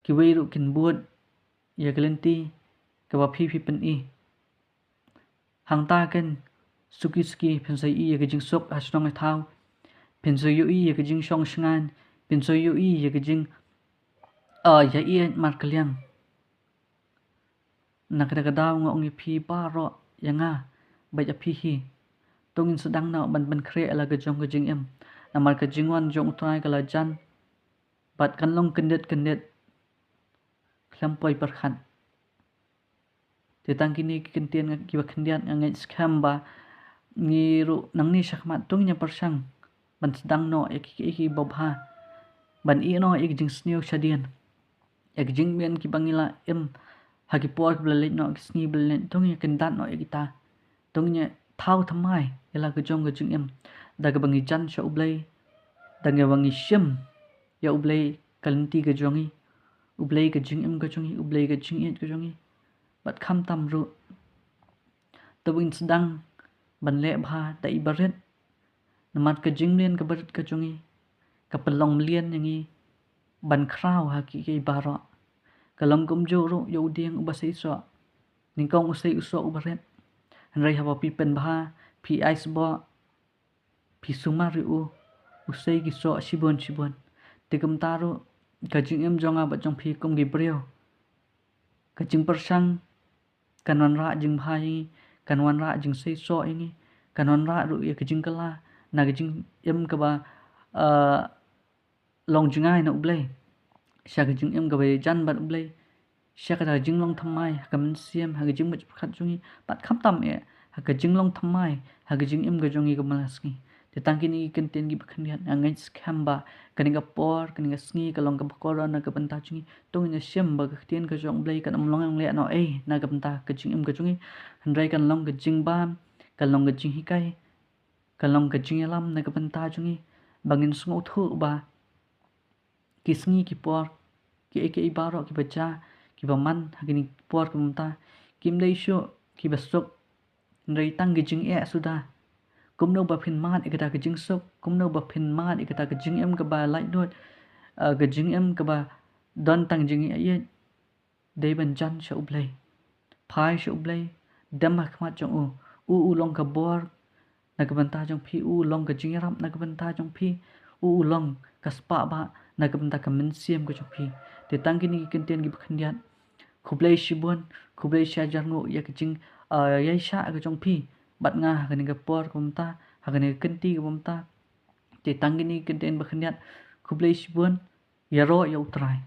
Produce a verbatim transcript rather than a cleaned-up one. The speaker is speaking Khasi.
Kiwei ruh kin bud ïa ka lynti kaba phi phi pyni. Hangta ken suki suki phin sa ïohi ïa ka jingsuk ha shnong ha thaw. Phin sa ïohi ïa ka jingshong shngain. Phin sa ïohi ïa ka jing, ah, ïa ïa markylliang. Na kata ka daw nga ong ïa phi baroh, ïa nga bad ïa phi hi. To ngin sdang noh ban pynkhreh ïa la ka jong ka jingim. Namar ka jingwan jong U Trai ka la jan. Bad kan long kyndit kyndit khlem poi pyrkhat. Te tang kine ki kyntien kiba khyndiat nga ngeit skhem ba ngi ruh nangne shakhmat to ngin ïa pyrshang ban sdang noh ïa ki, ki, ki babha, ban ïeh noh ïa ki jingsniew shadien, ïa ki jingmien kiba ngi la im ha ki por kiba la leit noh, ki sngi ba la leit, to ngin ïa kyndat noh ïa kita. To ngin ïa thaw thymmai ïa la ka jong ka jingim da kaba ngi jan sha U Blei, da kaba ngi shim ïa U Blei ka lynti ka jong ngi, U Blei ka jingim ka jong ngi, U Blei ka jingïeit ka jong ngi. Bad khamtam ruh, to ngin sdang ban leh bha da i barit. Namar ka jingmlien ka barit ka jong ngi ka pynlong mlien ïa ngi ban khraw ha ki, ki baroh. Ka long kumjuh ruh ïa u dieng uba seisoh. Nyngkong u sei u soh u barit. Hynrei haba phi pynbha, phi ai sboh, phi sumar ïa u, u sei ki soh shibun shibun. Te kumta ruh ka jingim jong nga bad jong phi kum ki briew, ka jingpyrshang kan wanrah jingbha ïa ngi, kan wanrah jingseisoh ïa ngi, kan wanrah ruh ïa ka jingkylla na ka jingim kaba, eh, long jngai na U Blei, sha ka jingim kaba ïajan bad U Blei, sha kata ka jinglong thymmai ha ka mynsiem, ha ka jingmut jingpyrkhat jong ngi, bad khamtam eh ha ka jinglong thymmai ha ka jingim ka jong ngi ka man la sngi. Te tang kine ki kyntien kiba khyndiat nga ngeit skhem ba kane ka por, kane ka sngi ka long kaba kordor na ka bynta jong ngi. To ngin ïa shim ba ka ktien ka jong U Blei kan ym long leh noh ei na ka bynta ka jingim ka jong ngi, hynrei kan long ka jingbam, kan long ka jinghikai, kan long ka jingïalam na ka bynta jong ngi, ba ngin sngewthuh ba ki sngi ki por, kiei kiei baroh kiba jia, kiba man ha kine ki por kiba mynta, kim dei shuh kiba suk, hynrei tang ki jingeh suda. Kumno ba phin mad ïa kata ka jingsuk, kumno ba phin mad ïa kata ka jingim kaba laitluid, eh, ka jingim kaba don tang jingïeit, dei ban jan sha U Blei. Phai sha U Blei, dem ha khmat jong u. U u long ka bor na ka bynta jong phi, u u long ka jingïarap na ka bynta jong phi, u u long ka spah bah na ka bynta ka mynsiem ka jong phi. Te tang kine ki kyntien kiba khyndiat, khublei shibun, khublei shihajar nguh ïa ka jing, ah, ïaishah ka jong phi bad nga ha kane ka por kaba mynta, ha kane ka kynti kaba mynta. Te tang kine ki kyntien ba khyndiat, khublei shibun, ïaroh ïa U Trai.